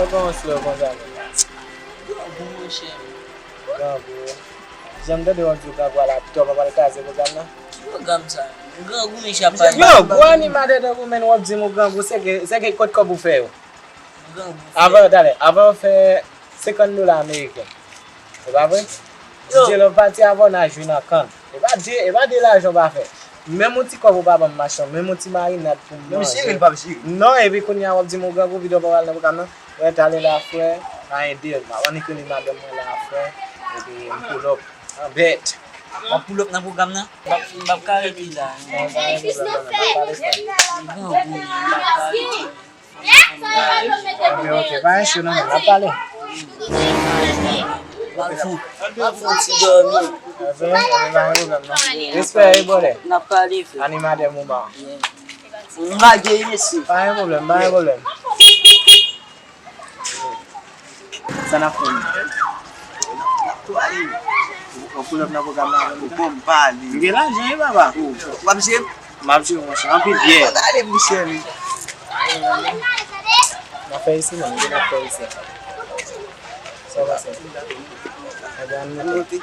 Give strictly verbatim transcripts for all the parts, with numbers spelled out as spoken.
Yo, kòman slow konsa menm? Grangou, monchè. Grangou. Jan m tande w ap di w grangou a la, pito w pa pral kraze pwogram nan? Ki pwogram sa? Grangou, mesye, ap pale. Yo, gwo animatè tankou w menm w ap di m ou grangou, se ke, se ke kot kòb ou fè yo? Grangou, frè. Avan, talè, avan w fè senkant dola ameriken. Se pa vre? Yo. D J Love pati avan, n a jwi nan kann. E pa de, e pa de lajan w pa fè. Menm yon ti kòb ou pa ban m, machann, menm yon ti marinad pou m manje. Menm jere l p ap jere. Non, epi kounye a w ap di m ou grangou, videyo pa pral nan pwogram nan. Wè, talè la, frè, pa ede l. M ap annik rele madanm mwen la, frè. Epi m pull up. An bèt. W ap pull up nan pwogram nan? M p ap, m p ap ka rete la. Non, pa gen pwoblèm, non, n ap pale, frè. M grangou, m p ap ka rete. Ebyen, ok, pa gen cho non, men n ap pale. M ap fon, m ap fon ti dòmi. Ebyen, ebyen, pa gen pwoblèm non. Respè, wi, brother. N ap pale, frè. Animatè moman. Yeah. M lage, mesye. Pa gen pwoblèm, pa gen pwoblèm. Sa n ap fè menm? N ap pale. W ap pull up nan pwogram nan avè m? Ou ban m pale. M gen lajan, wi, papa. Oh, w ap jere m? M ap jere w, monchè. Anpil byè. Ann ale, monchè, wi. N ap fè isi, menm. N ap fè isi. Sa w panse? Ebyen, ann moute.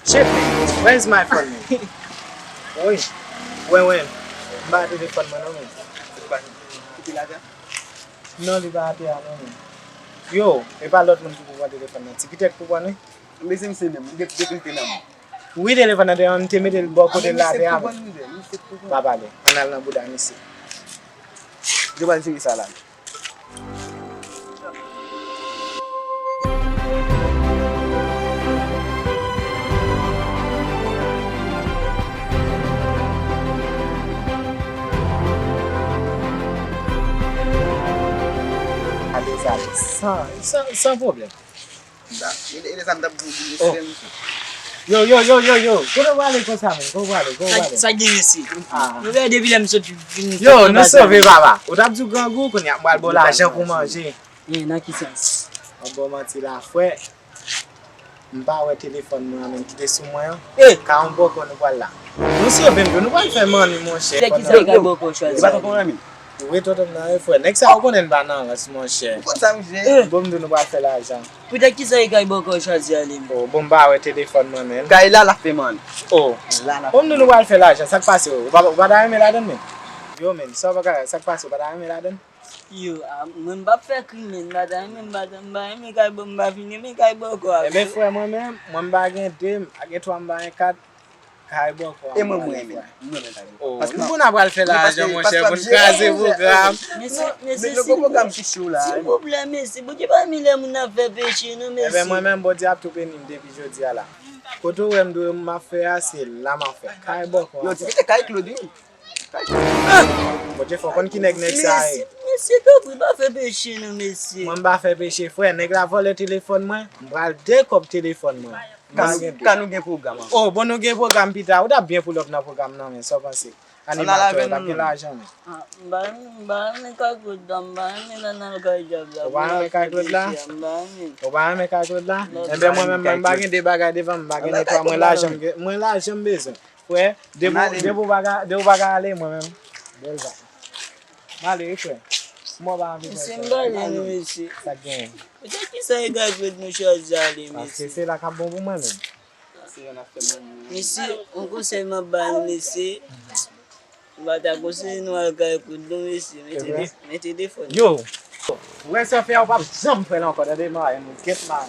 Shit, where is my phone, man? Wi. Wen, wen. M pa telefòn mwen non, men. Kite la, non, li pa atè a non, men. Yo, e pa lòt moun ki pou pran telefòn nan. Ti Pitèk pou pran, wi. Mezanmi, se menm, li dekonekte nan mwen. Wi, telefòn nan te, m te mete l bò kote l la atè a. Pa pale. Ann al nan bouda misye. Yo pral jere sa la. Ale, ale, san, san, san pwoblèm. Sa, e, e, sa m t ap di w, di w, mesye. Yo, yo, yo, yo, yo. Kote w prale konsa, menm? Kote w prale? Kote w prale? Sa, sa gen, mesye? Ah. Nou wè depi lè m sot vin. Yo, nou sove, papa. Ou t ap di w grangou, kounye a m pral ba w lajan pou manje. Men, nan ki sans? M ap ba w manti la, frè. M pa wè telefòn mwen an menm ki te sou mwen an. Eh! Ka yon bòkò nou pral la. Nou sove m tou, nou pral fè manmi, monchè. Ki sa e kay bòkò chwazi? Ou pa konprann, menm? Ou retonton m nan, wi, frè. Nèg sa yo konnen n pa nan rans, monchè. Ou konn sa, monchè? Bon, m di w nou pral fè lajan. Poutèt ki sa e kay bòkò chwazi ale menm? Oh, bon, m pa wè telefòn mwen menm. Kay la, l ap fè manmi. Oh. La, l ap fè manmi. Bon, m di w nou pral fè lajan, sa k pase? Ou pa, ou pa ta renmen ladann menm? Yo, menm, sa w pa ka, sa k pase? Ou pa ta renmen ladann? Yo, a, mwen m p ap fè krim, men m pa ta renmen, m pa ta, m pa renmen kay bò, m pa fin renmen kay bòkò a. Enben, frè, mwen menm, mwen m pa gen de, m pa gen twa, m pa gen kat. Kay bòkò a. E mwen, mwen renmen. Mwen renmen kay bòkò. Oh, paske pou n ap pral fè lajan, monchè, pou n kraze pwogram. Mesye, mesye, silvouplè, mesye, Bondye pa renmen lè moun ap fè peche, non, mesye. Enben, mwen menm, Bondye ap tou beni m depi jodi a la. Kote w wè m dwe m ap fè a, se la m ap fè. Kay bòkò a. Yo, ti pete kay Claude, wi. Bondye fò konn ki nèg nèg sa ye. Mesye, mesye, tanpri, pa fè peche non, mesye. Mwen m pa fè peche, frè. Nèg la vòlè telefòn mwen, m pral dekòb telefòn mwen. Ka nou gen pwogram ankò. Oh, bon, nou gen pwogram pita. Ou t ap byen pull up nan pwogram nan, men sa w panse? Animatè, w t ap gen lajan, men. Ah, m pa renmen, m pa renmen kay Claude la, m pa renmen nan al kay djab la. Ou pa renmen kay Claude la? M pa renmen. Ou pa renmen kay Claude la? Enben, mwen menm, mwen m pa gen de bagay devan m, m pa gen de twa, mwen lajan m gen, mwen lajan m bezwen. Frè, depi, depi w pa ka, depi w pa ka ale, mwen menm. Bèl vag. M ale, wi, frè. Mwen pa anvi fè sa. Mesye, m pale nou, mesye. Sa k genyen? Poutèt ki sa e kay Claude nou chwazi ale, mesye? Paske se la k ap bon pou mwen menm. Mesye, yon konsèy m ap ba nou, mesye. M pa ta konseye nou al kay Claude non, mesye. Men tele-, men telefòn. Yo! Ou wè sa w fè a, ou p ap janm fè l ankò, tande, m a, nou gèt la.